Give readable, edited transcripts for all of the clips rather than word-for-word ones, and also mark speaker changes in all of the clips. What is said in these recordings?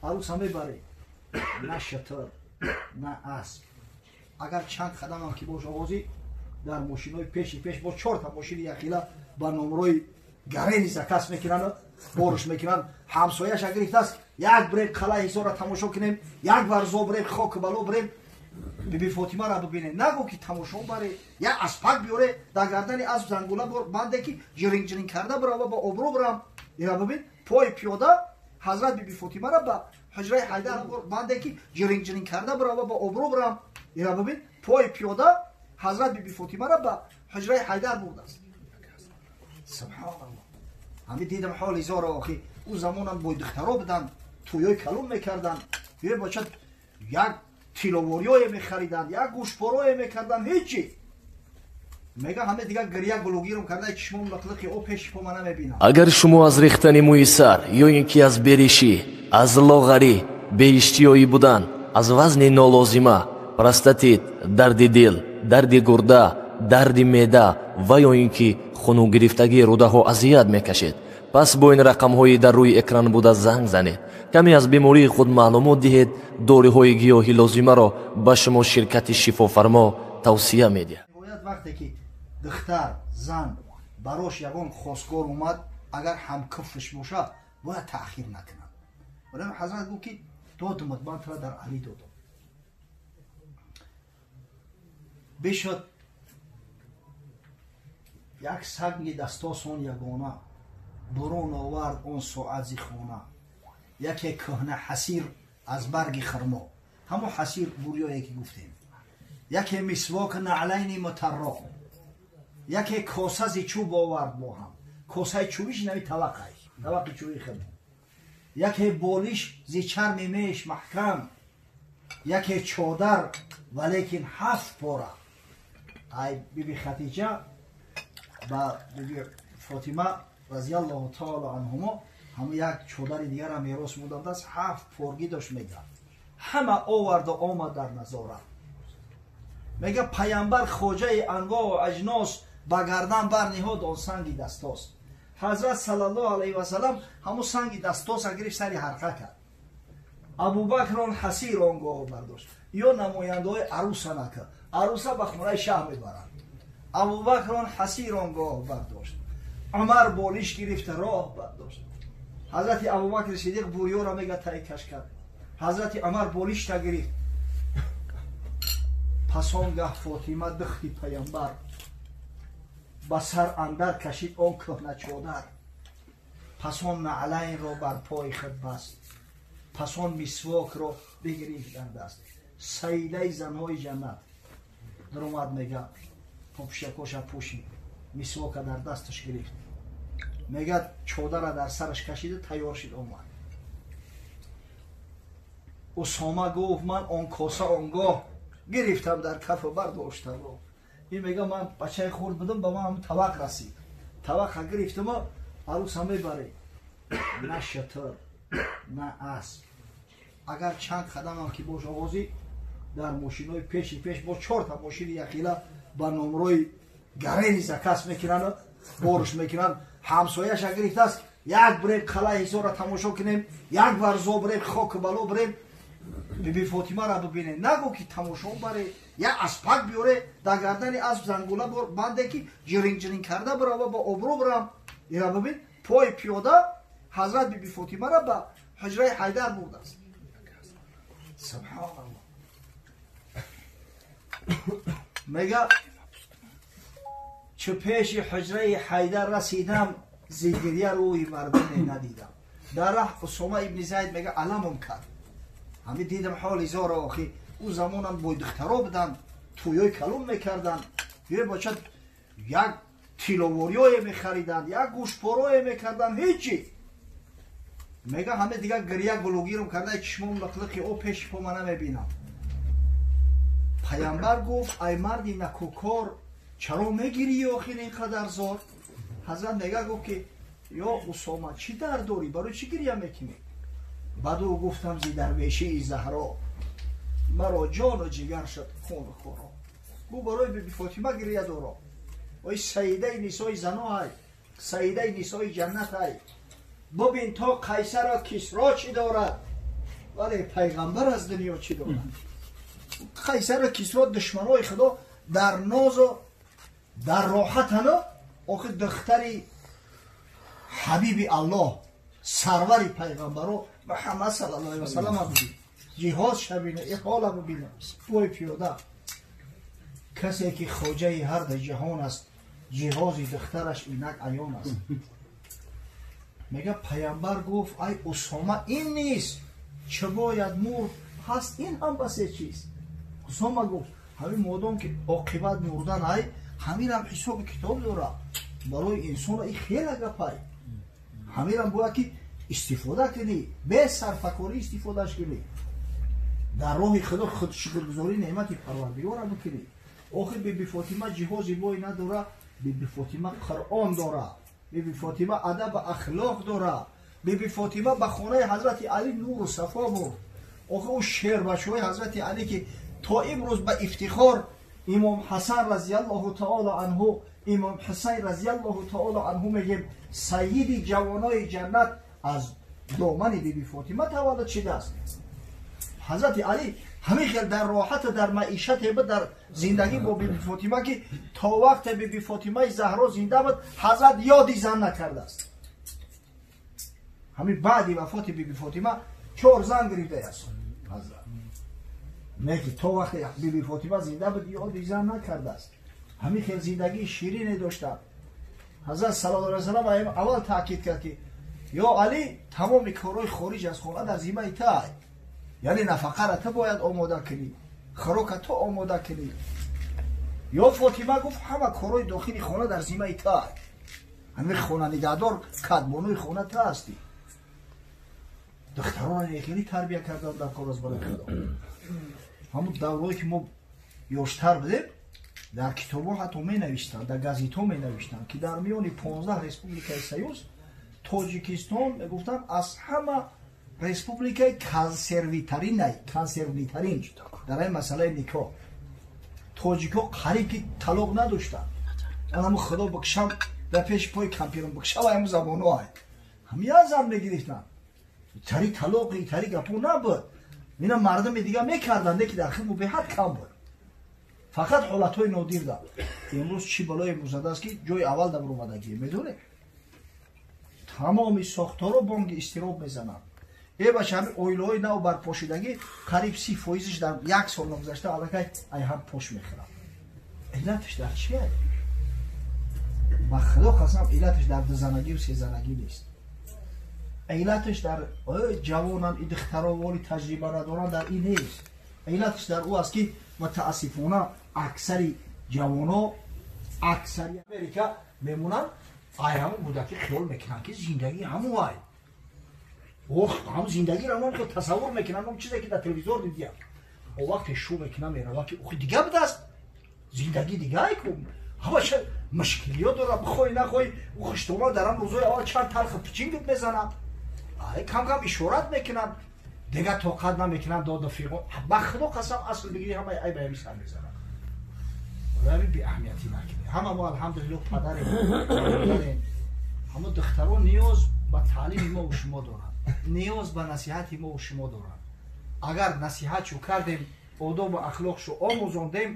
Speaker 1: Арӯса мебарӣ, на шатр, на асп. Агар чанд қадамам ки бош овозӣ дар мошинои пеши пеш бо чорта мошини яхила ба номрои гарени заказ мекунанд, борш мекунанд. Ҳамсояша гирифтааст, як брем қалаи Ҳисорро тамошо кунем, як варзо брем, хоку бало брем, Биби Фотимаро бибинем. Нагӯ ки тамошо баре, як аспак биёре, дар гардани асп зангула банде ки ҷиринг ҷиринг карда бирава, ба обрӯ бирам. Ира бибин, пои пиёда ҳазрат Биби Фотимаро ба ҳуҷраи Ҳайдар банде ки ҷиринг ҷиринг карда бирава, ба обрӯ бирам. Ира бибин, пои пиёда ҳазрат Биби Фотимаро ба ҳуҷраи Ҳайдар бурдааст. Субҳоналлоҳ. Ҳами дидам ҳоли зора охи. Ӯ замонам бой духтаро буданд, тӯёи калон мекарданд, ё бача як тиловориёе мехариданд, як гӯшпорое мекарданд, ҳечи. Мега ҳаме дигар гиря гулугирм карда, чишмом лақлақи о пеши по мана мебинам.
Speaker 2: Агар шумо аз рехтани мӯи сар ё ин ки аз беришӣ, аз лоғарӣ, беиштиёӣ будан, аз вазни нолозима, простатит, дарди дил, дарди гурда, дарди меъда ва ё ин ки хунугирифтагии рӯдаҳо азият мекашед, пас бо ин рақамҳои дар рӯи экран буда занг занед. Каме аз бемории худ маълумот диҳед, доруҳои гиёҳи лозимаро ба шумо ширкати шифофармо тавсия медиҳад.
Speaker 1: Бояд вақте ки духтар, зан барош ягон хосгор омад, агар ҳамкуфрш бошад, бояд таъхир накунад. Барои ҳазрат гуфт ки додумат, ман тура дар Алӣ додам. Бишуд як санги дастосон ягона, бурун овард он соат зи хона, яке кӯҳна ҳасир аз барги хирмо, ҳамон ҳасир бурёе ки гуфтем, яке мисвок наълайни мутарро, яке коса зи чӯб овард бо ҳам, косаи чӯбиш нави тавақай, тавақи чӯби хирмо, яке болиш зи чарми меш маҳкам, яке чодар валекин ҳафт пора. Ай Биби Хатиҷа ба Биби Фотима разиаллоҳу таала анҳумо ҳамон як чодари дигарам мерос мудандааст, ҳафт поргӣ дошт. Мега ҳама оварду омад дар назора. Мега паямбар хоҷаи анвоу аҷнос ба гардан барниҳод он санги дастос. Ҳазрат саллаллоҳу алайҳи васалам ҳамон санги дастоса гирифт, сари ҳарқа кард. Абубакр он ҳасир он гоҳ бардошт. Ё намояндаҳои арӯса накард, арӯса ба хонаи шаҳ мебаранд. Абубакр он ҳасир он гоҳ бардошт, Умар болиш гирифта роҳ бардошт. Ҳазрати Абубакри Сидиқ бурёро мега тай каш кард. Ҳазрати Умар болишта гирифт. Пас он гаҳ Фотима духти паямбар ба сар андар кашид он кӯҳна чодар, пас он наълайнро бар пои худ баст, пас он мисвокро бигирифт дар даст. Саидаи занҳои ҷаннат даромад, мега попушакоша пӯшид, мисвока дар дасташ гирифт, мега чодара дар сараш кашида тайёр шид омад. Усома гуфт ман он коса он гоҳ гирифтам дар кафу бардоштам. Ин мега ман бачаи хурд будам, ба ман ҳамн тавақ расид, тавақа гирифтама арӯса мебарӣ, на шатр, на асп. Агар чанд қадамам ки бош овозӣ дар мошинои пеши пеш бо чорта мошини яхила ба номрои гарени заказ мекунанд, борш мекунанд. Ҳамсояша гирифтааст, як брем қалаи Ҳисорро тамошо кунем, як варзо брем, хоку бало брем, Биби Фотимаро бибинем. Нагӯ ки тамошо баре, як аспак биёре, дар гардани асп зангула банде ки ҷиринг ҷиринг карда бирава, ба обрӯ бирам. Ира бибин, пои пиёда ҳазрат Биби Фотимаро ба ҳуҷраи Ҳайдар бурдааст. Субҳоналлоҳ. Мега чу пеши ҳуҷраи Ҳайдар расидам, зи гиря рӯи мардуме надидам. Дар раҳ Усома ибни Зайд мега аламом кард. Ҳами дидам ҳоли зора охи. Ӯ замонам бой духтаро буданд, тӯёи калон мекарданд, ё бача як тиловориёе мехариданд, як гӯшпорое мекарданд, ҳечи. Мега ҳаме дигар гиря гулугирм карда, чишмом лақлақи о пеши по мана мебинам. Паямбар гуфт ай марди накӯкор, чаро мегирӣ охир ин қадар зор? Ҳазрат мега гуфт ки ё Усома, чӣ дард дорӣ, барои чӣ гиря мекунӣ? Баъд ӯ гуфтам зи дарвешии Заҳро маро ҷону ҷигар шуд хуну хоро. Гуфт барои Биби Фотима гиря дорам, ой саидаи нисои заноҳай. Саидаи нисои ҷаннат ай. Бубин то Қайсара Кисро чӣ дорад, вале пайғамбар аз дунё чӣ дорад? Қайсара Кисро душманои Худо дар нозу дар роҳатану охир духтари ҳабиби Аллоҳ, сарвари пайғамбаро Муҳаммад саллаллоҳу алайҳи васаллам бибин, ҷиҳоз шабина, иҳола бибина, пой пиёда. Касе ки хоҷаи ҳар ду ҷаҳон аст, ҷиҳози духтараш инак аён аст. Мега пайғамбар гуфт: ай Усома, ин нест, чӣ бояд мурд, ҳаст ин ҳам басе чиз. Усома гуфт: ҳамин модом ки оқибат мурдан ай, ҳаминам ҳисоби китоб дорад. Барои инсон ин хеле гапай. Ҳаминам бояд ки истифода кунӣ, бесарфакорӣ истифодаш кунӣ. Дар роҳи Худо шукргузорӣ неъмати Парвардигорро бикунӣ. Охир Биби Фотима ҷиҳози бой надора, Биби Фотима Қуръон дора, Биби Фотима адаб ахлоқ дора, Биби Фотима ба хонаи Ҳазрати Али нуру сафо бурд. Охир ӯ шербачаҳои Ҳазрати Али ки то имрӯз ба ифтихор Имом Ҳасан разияллоҳу таоло анҳу, Имом Ҳусайн разияллоҳу таоло анҳу мегем, сайиди ҷавонои ҷаннат аз домани Биби Фотима таваллуд шидааст. Ҳазрати Али ҳамин хел дар роҳату дар маишате буд, дар зиндагӣ бо Биби Фотима ки то вақте Биби Фотимаи Заҳро зинда буд, ҳазрат ёди зан накардааст. Ҳамин баъди вафоти Биби Фотима 4 зан гирифтааст ҳазрат. Не ки то вақте Биби Фотима зинда буд ёди зан накардааст. Ҳамин хел зиндагии ширине дошта. Ҳазрат саллаллоҳу алайҳи васаллам аввал таъкид кард ки ё Али, тамоми корҳои хориҷ аз хона дар зиммаи тай, яъне нафақаро ту бояд омода кунӣ, хӯрока ту омода кунӣ. Ё Фотима гуфт ҳама корҳои дохили хона дар зиммаи тай, ҳамин хонанигоҳдор кадбонуи хона ту ҳастӣ. Духтаронро хеле тарбия кардан дар кор аст барои Худо. Ҳамун даврое ки мо ёштар будем, дар китобҳо ҳатто менавиштанд, дар газетҳо менавиштанд ки дар миёни 15 республикаи союз Тоҷикистон мегуфтанд аз ҳама республикаи консервитарин дар ин масъалаи никоҳ. Тоҷикҳо қариб ки талоқ надоштанд. Ҳамун Худо бикшам дар пеши пои кампирам бикшам, ҳамун забонҳо ҳамин як зан мегирифтанд. Тари талоқи тари гапо набуд. Ина мардуми дига мекарданд, ки дар хидмат беҳад кам буд. Фақат ҳолатҳои нодир да. Имрӯз чӣ балои музадааст ки ҷои аввал дар омадагӣ медонед? Тамоми сохторо бонги изтироб мезананд. Э бача, ҳамин оилаҳои нав барпошидагӣ қариб 30% дар як сол нагузашта аллакай ай ҳам пош мехӯрад. Иллаташ дар чие? Ба Худо қасам, иллаташ дар дузанагию сезанагӣ нест. Иллаташ дар ҷавонан и духтаро воли таҷриба надоранд, дар ин нест. Иллаташ дар ӯ аст ки мутаассифона аксари ҷавоно, аксари Америка мемонанд, ай ҳамун будаки хиёл мекунанд ки зиндагӣ ҳамун ай. Ох, ҳам зиндагиро ҳамон хел тасаввур мекунанд, ҳам чизе ки дар телевизор дидиям. О вақте шу мекунам мерава ки охи дига будааст, зиндагӣ дига ай ку. Ҳамаша мушкилиёт дорад, бихоҳӣ нахоҳӣ, ӯ хуштома дар ҳам рӯзои аввал чанд талхи пичингит мезанад. Ай кам-кам ишорат мекунанд, дига тоқат намекунанд, доду фиғон. Ба Худо қасам, асл бигирӣ ҳамаи айб ҳамин сар мезанад. Барои беаҳамиятӣ накунӣ. Ҳама мо алҳамдулиллоҳ падарем, модарем. Ҳама духтарон ниёз ба таълими мо ва шумо доранд, ниёз ба насиҳати мо ва шумо доранд. Агар насиҳатшу кардем, одобу ахлоқшу омӯзондем,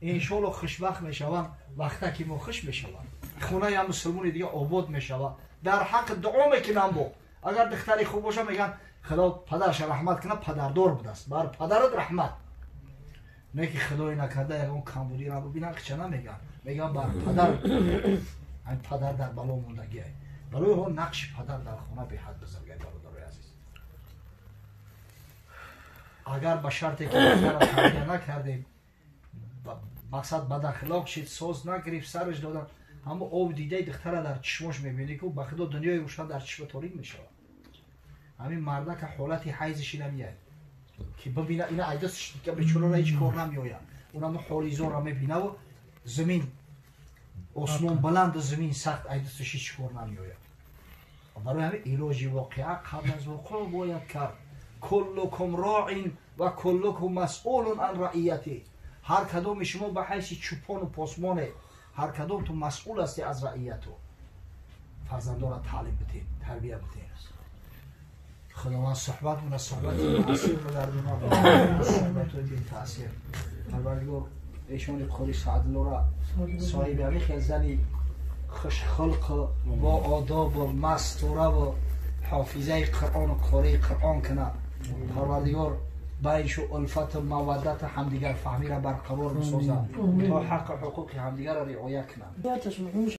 Speaker 1: иншоалло хушбахт мешаванд. Вақте ки мо хуш мешаванд, хонаи ҳам мусулмони дига обод мешавад. Дар ҳаққ дуо мекунанд бо. Агар духтари хуб боша, мегӯянд Худо падарша раҳмат кунад, падардор будааст, бар падарат раҳмат. Не ки Худое накарда ягон камбудиро бибинанд, хича намегӯянд, мегӯянд бар падар, ҳамин падар дар бало мондагиай. Барои он нақши падар дар хона беҳад бузургай, бародарои азиз. Агар ба шарте ки духтарро тарбия накардем, мақсад бадахлоқ шид, соз нагирифт, сараш додан, ҳамо об дидаи духтара дар чишмош мебинӣ ку ба Худо дунёи рӯшан дар чишма торик мешавад. Ҳамин мардака ҳолати ҳайзиши намеяд ки бибина ина айдас бечорара ҳеҷ кор намеояд. Унамо ҳолизорро мебинаву замин осмон баланду замин сахт, айдасаш ҳеҷ кор намеояд. Барои ҳамин илоҷи воқеа қабл аз воқеа бояд кард. Куллукум роин ва куллукум масъулун ан раияти. Ҳар кадоми шумо ба ҳайси чӯпону посмоне, ҳар кадом ту масъул ҳастӣ аз раияту. Фарзандора таълим битем, тарбия битем. Худованд суҳбат мона суҳбати муассир бигардонад, суҳбатҳои бетаъсир. Парвардигор эшони қори Саъдуллоро соҳиби ҳамин хел зани хушхулқу бо одобу мастураву ҳофизаи Қуръону қории Қуръон кунад. Парвардигор байшу улфату маваддату ҳамдигарфаҳмиро барқарор бисозад, то ҳаққу ҳуқуқи ҳамдигарро риоя кунанд.